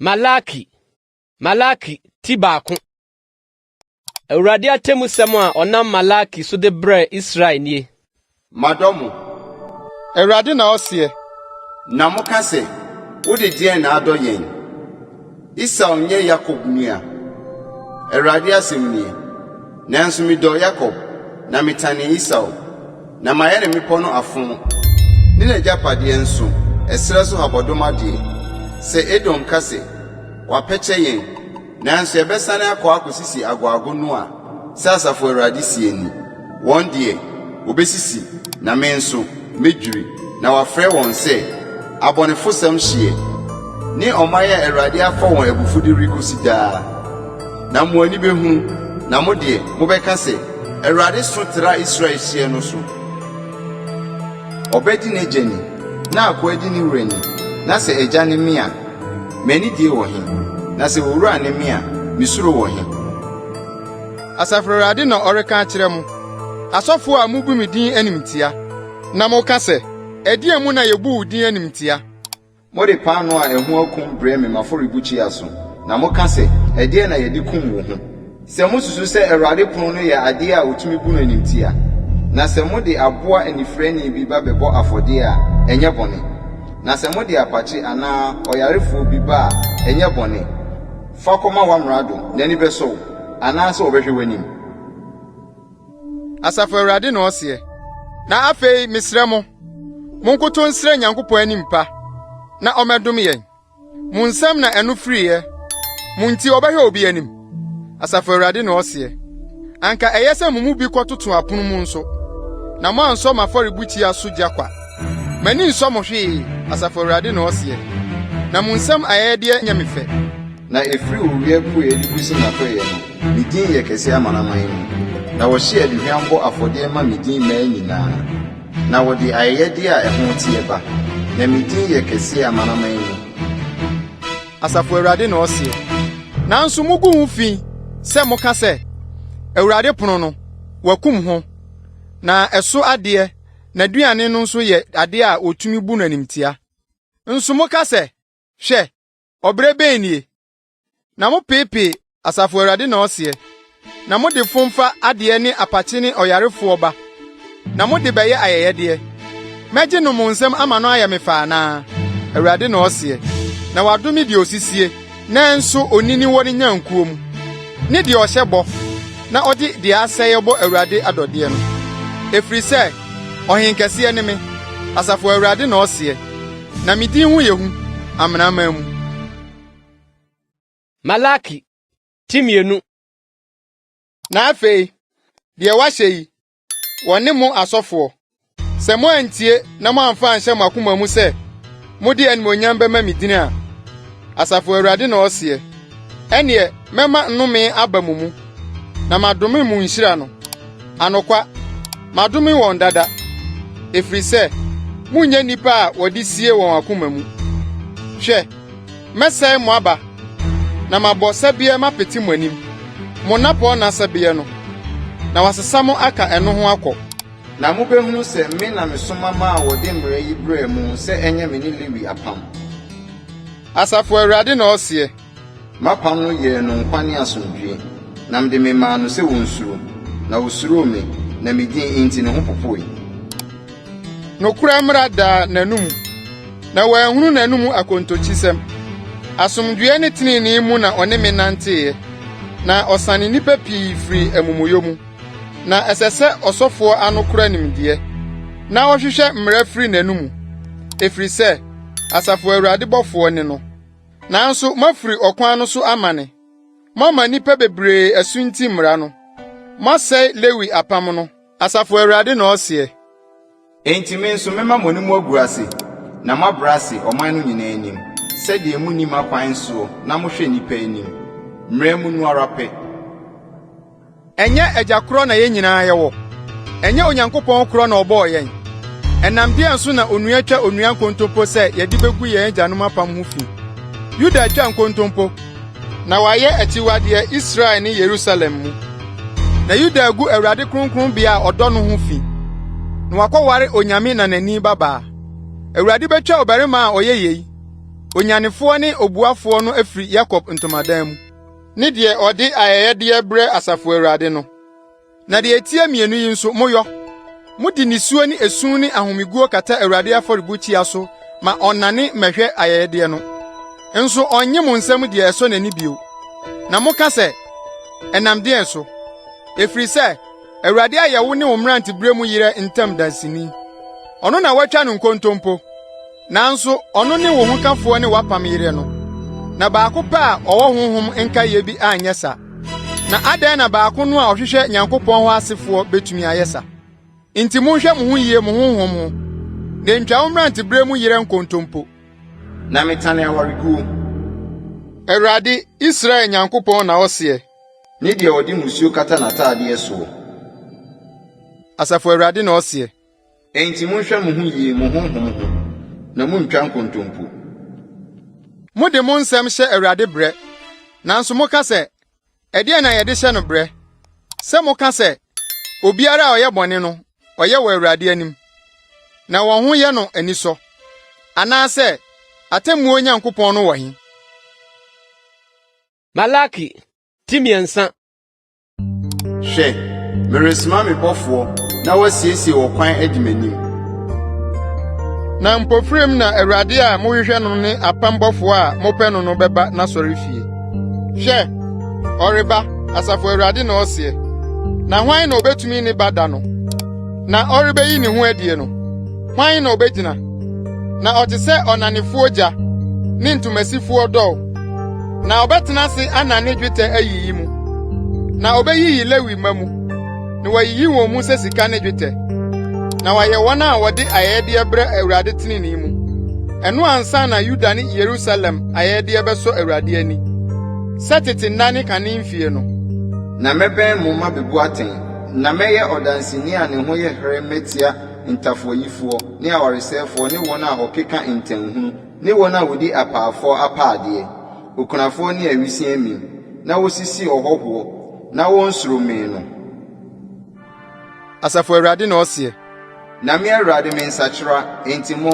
Malaki Malaki ti baako. Awurade atemmusɛm a ɔnam Malaki so de brɛɛ Israel nie. Madɔ mo. Awurade na ɔseɛ. Na moka sɛ, Wode deɛn na adɔ yɛn? Esau nyɛ Yakob nua? Awurade asɛm nie. Nanso medɔɔ Yakob, na metanee Esau, na mayɛ ne mmepɔ no afõ, ne n'agyapadeɛ nso, ɛserɛ so habɔdɔma deɛ. Sɛ Edom ka sɛ, Wɔapɛkyɛ yɛn, nanso yɛbɛsane akɔ akɔsisi agoago no a, sɛ Asafo Awurade seɛ ni, wɔn deɛ, wɔbɛsisi, na me nso, mɛdwiri, na wɔafrɛ wɔn sɛ, Abɔnefosɛm hyeɛ, ne ɔman a Awurade afa wɔn abufude rekɔsi daa. Na mo ani bɛhunu, na mo deɛ, mobɛka sɛ, Awurade so tra Israel hyeɛ no so. Ɔba di n'agya ni, na akoa di ne wura ni, na sɛ agya ne me a, m'anidie wɔ he? Na sɛ owura ne me a, me suro wɔ he? Asafo Awurade na ɔreka akyerɛ mo, asɔfo a mubu me din animtia, na moka sɛ, 'Ɛdeɛn mu na yebu wo din animtia? Mode paanoo a ɛho akum brɛ me m'afɔrebukyia so, na moka sɛ, 'Ɛdeɛn na yɛde kum wo ho? Sɛ mosusu sɛ Awurade pono no yɛ adeɛ a wɔtumi bu no animtia, na sɛ mode aboa anifirani bi ba bɛbɔ afɔdeɛ a, ɛnyɛ bɔne? Na sɛ mode apakye anaa ɔyarefoɔ bi ba a, ɛnyɛ bɔne? Fa kɔma w'amrado, n'ani bɛsɔ wo, anaasɛ ɔbɛhwɛ w'anim? Asafo Awurade na ɔseɛ. Na afei mesrɛ mo, monkoto nsrɛ Nyankopɔn anim pa, na ɔmmɛdom yɛn. Mo nsam na ɛno firiiɛ, mo nti ɔbɛhwɛ obi anim? Asafo Awurade na ɔseɛ. Anka ɛyɛ sɛ mo mu bi kɔtoto apono mu nso, na moansɔ m'afɔrebukyia so gya kwa. M'ani nsɔ mo hwee, Asafo Awurade na ɔseɛ, na mo nsam ayɛyɛdeɛ nyɛ me fɛ. Na ɛfiri owia apueeɛ de kɔsi n'atɔeɛ no, me din yɛ kɛseɛ amanaman mu. Na wɔhye aduhwam bɔ afɔdeɛ ma me din mmaa nyinaa, na wɔde ayɛyɛdeɛ a ɛho teɛ ba, na me din yɛ kɛseɛ amanaman mu. Asafo Awurade na ɔseɛ. Nanso mugu ho fi sɛ moka sɛ, 'Awurade pono no, wɔakum ho, na ɛso adeɛ, n'aduane no nso yɛ ade a wotumi bu no animtia. Nso moka sɛ, Hwɛ, Ɔbrɛ bɛn nie! Na mopeepee, Asafo Awurade na ɔseɛ, na mode fomfa adeɛ ne apakye ne ɔyarefoɔ ba, na mode bɛyɛ ayɛyɛdeɛ. Mɛgye no mo nsam ama no ayɛ me fɛ anaa? Awurade na ɔseɛ. Na wɔadome deɛ ɔsisie, nanso onini wɔ ne nnwankuo mu, ne deɛ ɔhyɛ bɔ, na ɔde deɛ asɛeɛ bɔ Awurade adɔdeɛ no. Ɛfiri sɛ ɔhenkɛseɛ ne me, Asafo Awurade na ɔseɛ. Na me din ho yɛ hu amanaman mu. Malaki ti mmienu. Na afei, deɛ wɔahyɛ yi, wɔne mo asɔfoɔ. Sɛ moantie na moamfa anhyɛ mo akoma mu sɛ mode animuonyam bɛma me din a, Asafo Awurade na ɔseɛ, ɛnneɛ mɛma nnome aba mo mu, na madome mo nhyira no. Anokwa, madome wɔn dada, ɛfiri sɛ monyɛ nnipa a wɔde sie wɔn akoma mu. Hwɛ, mɛsɛe mo aba na mabɔ sɛbeɛ mapete mo anim, mo nnapɔnna sɛbeɛ no, na wɔasesa mo aka ɛno ho akɔ. Na mobɛhunu sɛ me na mesoma maa wɔde mmara yi brɛɛ mo sɛ ɛnyɛ me ne Lewi apam. Asafo Awurade na ɔseɛ. M'apam no yɛɛ no nkwa ne asomdwoe, na mede memaa no sɛ onsuro, na osuroo me, na me din nti ne ho popoe. Nokorɛ mmara daa n'anom, na wɔanhunu n'anom akontokyisɛm. Asomdwoeɛ ne tenenee mu na ɔne me nanteeɛ, na ɔsane nnipa pii firii amumuyɛ mu. Na ɛsɛ sɛ ɔsɔfoɔ ano kora nimdeɛ, na ɔhwehwɛ mmara firi n'anom, ɛfiri sɛ Asafo Awurade bɔfoɔ ne no. Nanso moafiri ɔkwan no so amane; moama nnipa bebree asunti mmara no. Moasɛe Lewi apam no, Asafo Awurade na ɔseɛ. Enti me nso mɛma mo anim agu ase na moabrɛ ase ɔman no nyinaa anim, sɛdeɛ monni m'akwan soɔ na mohwɛ nnipa anim, mmara mu no ara pɛ. Ɛnyɛ Agya korɔ na yɛn nyinaa yɛwɔ? Ɛnyɛ Onyankopɔn korɔ na ɔbɔɔ yɛn? Ɛnam deɛn so na onua twa onua nkontompo sɛ yɛde begu yɛn agyanom apam ho fi? Yuda atwa nkontompo, na wayɛ akyiwadeɛ Israel ne Yerusalem mu. Na Yuda agu Awurade kronkronbea a ɔdɔ no ho fi, na wakɔware onyame nanani babaa. Awurade betwa ɔbarima a ɔyɛ yei. Onyanefoɔ ne obuafoɔ no afiri Yakob ntomadan mu, ne deɛ ɔde ayɛyɛdeɛ brɛ Asafo Awurade no. Na deɛ ɛtia mmienu yi nso moyɔ: Mode nisuo ne esu ne ahomeguo kata Awurade afɔrebukyia so ma ɔnnane mmɛhwɛ ayɛyɛdeɛ no. Nso ɔnnye mo nsam deɛ ɛsɔ n'ani bio. Na moka sɛ, ‘Ɛnam deɛn so?’ Ɛfiri sɛ, Awurade ayɛ wo ne wo mmeranteberɛ mu yerɛ ntam danseni. Ɔno na woatwa no nkontompo. Nanso ɔno ne wo hokafoɔ ne w'apam yerɛ no, na baako pɛ a ɔwɔ honhom nkaeɛ bi anyɛ sa. Na adɛn na baako no a ɔhwehwɛ Nyankopɔn hɔ asefoɔ betumi ayɛ sa? Enti monhwɛ mo ho yie mo honhom ho, na entwa wo mmeranteberɛ mu yerɛ nkontompo. Na metane awareguo. Awurade, Israel Nyankopɔn na ɔseɛ. Ne deɛ ɔde mmusuo kata n'atadeɛ soɔ. Asafo Awurade na ɔseɛ. Enti monhwɛ mo ho yie mo honhom ho, na munntwa nkontompo. Mode mo nsɛm hyɛ Awurade brɛ, nanso moka sɛ, ‘Ɛdeɛn na yɛde hyɛ no brɛ?’ Sɛ moka sɛ, ‘Obiara a ɔyɛ bɔne no, ɔyɛ wɔ Awurade anim, na wɔn ho yɛ no anisɔ,’ anaasɛ, ‘Atemmuo Nyankopɔn no wɔ he?’ Malaki ti 3. Hwɛ, meresoma me bɔfoɔ na wasiesie ɔkwan adi m'anim. Na mpofirim na Awurade a mohwehwɛ no ne apam bɔfoɔ a mopɛ no no bɛba n'asɔrefie. Hwɛ, ɔreba, Asafo Awurade na ɔseɛ. Na hwan na obetumi ne ba da no? Na ɔrebeyi ne ho adie no, hwan na obegyina? Na ɔte sɛ ɔnanefoɔ gya ne ntomasifoɔ dɔw. Na ɔbɛtena ase anane dwetɛ ayiyi mu, na obeyiyi Lewi mma mu, na wayiyi wɔn mu sɛ sika ne dwetɛ, na wayɛ wɔn a wɔde ayɛyɛdeɛ brɛ Awurade trenee mu. Ɛno ansa na Yuda ne Yerusalem ayɛyɛdeɛ bɛsɔ Awurade ani, sɛ tete nna ne kane mfie no. Na mɛbɛn mo mabebu atɛn, na mɛyɛ ɔdanseni a ne ho yɛ hare matia ntafowayifoɔ ne awaresɛefoɔ ne wɔn a wɔkeka ntanhunu ne wɔn a wɔdi apaafoɔ apaadeɛ, okunafoɔ ne awisiaa amim, na wosisi ɔhɔhoɔ, na wonsuro me no. Asafo Awurade na ɔseɛ. Na me Awurade mensakyera, enti mo,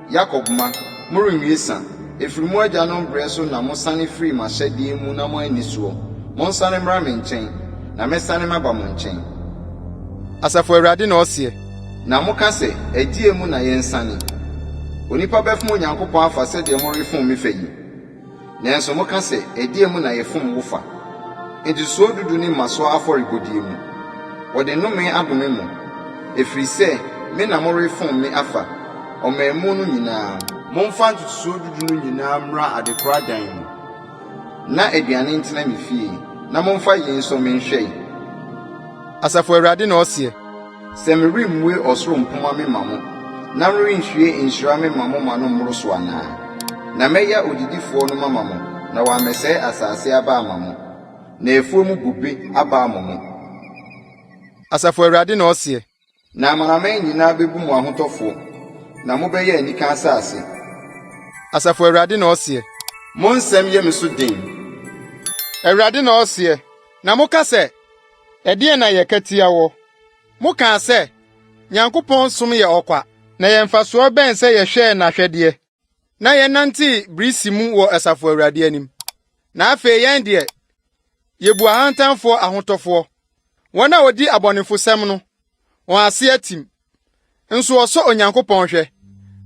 Yakob mma, morenwie sa. Ɛfiri mo agyanom berɛ so na mosane firii m'ahyɛdeɛ mu na moanni soɔ. Monsane mmra me nkyɛn, na mɛsane maba mo nkyɛn. Asafo Awurade na ɔseɛ. Na moka sɛ, 'Ɛdeɛn mu na yɛnsane? Onipa bɛfom Onyankopɔn afa sɛdeɛ morefom me fa yi? Nanso moka sɛ, 'Ɛdeɛn mu na yɛfom wo fa? Ntotosoɔ dudu ne mmasoɔ afɔrebɔdeɛ mu. Wɔde nnome adome mo, ɛfiri sɛ me na morefom me afa, ɔman mu no nyinaa. Momfa ntotosoɔ dudu no nyinaa mmra adekoradan mu, na aduane ntena me fie, na momfa yei nsɔ me nhwɛ. Asafo Awurade na ɔseɛ. Sɛ meremmue ɔsoro mpomma memma mo, na merenhwie nhyira memma mo ma no mmoro so anaa? Na mɛya odidifoɔ no mama mo, na wammɛsɛe asase aba ama mo, na afuo mu bobe aba ama mo. Asafo Awurade na ɔseɛ. Na amanaman nyinaa bɛbu mo ahotɔfoɔ, na mobɛyɛ anika asase. Asafo Awurade na ɔseɛ. Mo nsɛm yɛ me so den. Awurade na ɔseɛ. Na moka sɛ, Ɛdeɛn na yɛka tia woɔ? Mokaa sɛ, Nyankopɔn som yɛ ɔkwa, na ɛyɛ mfasoɔ bɛn sɛ yɛhwɛɛ n'ahwɛdeɛ, na yɛnantee birisi mu wɔ Asafo Awurade anim? Na afei yɛn deɛ, yebu ahantanfoɔ ahotɔfoɔ, wɔn a wɔdi abɔnefosɛm no, wɔn ase atim. Nso ɔsɔ Onyankopɔn hwɛ,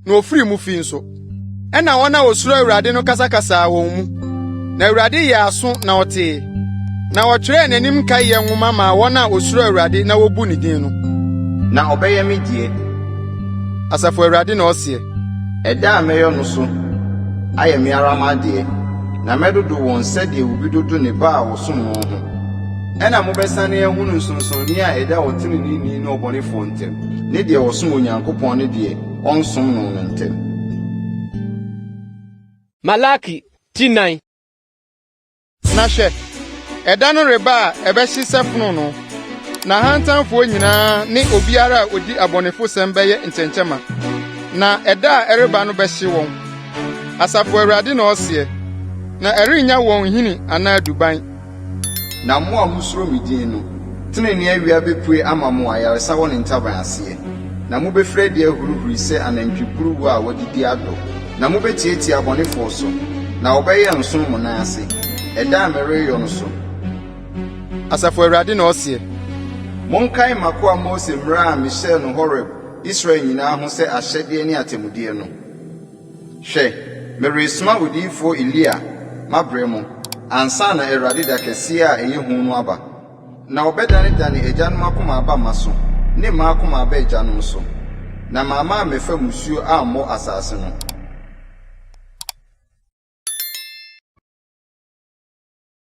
na ofiri mu fi nso. Ɛnna wɔn a wosuro Awurade no kasakasaa wɔn mu, na Awurade yɛɛ aso na ɔtee. Na wɔtwerɛɛ n'anim nkaeɛ nwoma maa wɔn a wosuro Awurade na wobu ne din no. Na ɔbɛyɛ me deɛ. Asafo Awurade na ɔseɛ. Ɛda a mɛyɔ no so ayɛ me ara m'adeɛ, na mɛdodo wɔn sɛdeɛ obi dodo ne ba a ɔsom no ho. Ɛnna mobɛsane ahunu nsonsonoeɛ a ɛda ɔteneneeni ne ɔbɔnefoɔ ntam, ne deɛ ɔsom Onyankopɔn ne deɛ ɔnsom no no ntam. Malaki ti 4. Na hwɛ, ɛda no reba a ɛbɛhye sɛ fononoo, na ahantanfoɔ nyinaa ne obiara a odi abɔnefosɛm bɛyɛ nkyɛnkyɛmma, na ɛda a ɛreba no bɛhye wɔn. Asafo Awurade na ɔseɛ, na ɛrennya wɔn nhini anaa duban. Na mo a musuro me din no, trenee awia bepue ama mo ayaresa wɔ ne ntaban aseɛ, na mobɛfiri adi ahurihuri sɛ anantwiburuwa a wɔadidi adɔ. Na mobɛtiatia abɔnefoɔ so, na wɔbɛyɛ nsõ mo nan ase, ɛda a mereyɔ no so. Asafo Awurade na ɔseɛ. Monkae m'akoa Mose mmara a mehyɛɛ no Horeb Israel nyinaa ho sɛ ahyɛdeɛ ne atemmudeɛ no. Hwɛ, meresoma odiyifoɔ Elia mabrɛ mo, ansa na Awurade da kɛseɛ a ɛyɛ hu no aba. Na ɔbɛdanedane agyanom akoma aba mma so, ne mma akoma aba agyanom so, na mamma ammɛfa mmusuo ammɔ asase no.